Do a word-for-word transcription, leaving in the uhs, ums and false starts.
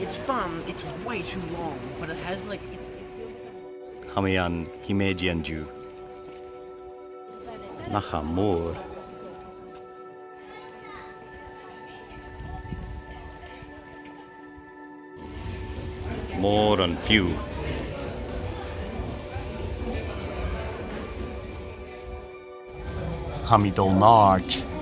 It's fun, it's way too long, but it has, like, it's, it feels like a... Tha mi an iomaid an-diugh. Nach e mòr. Mòran fiù. Tha mi a' dol an àird.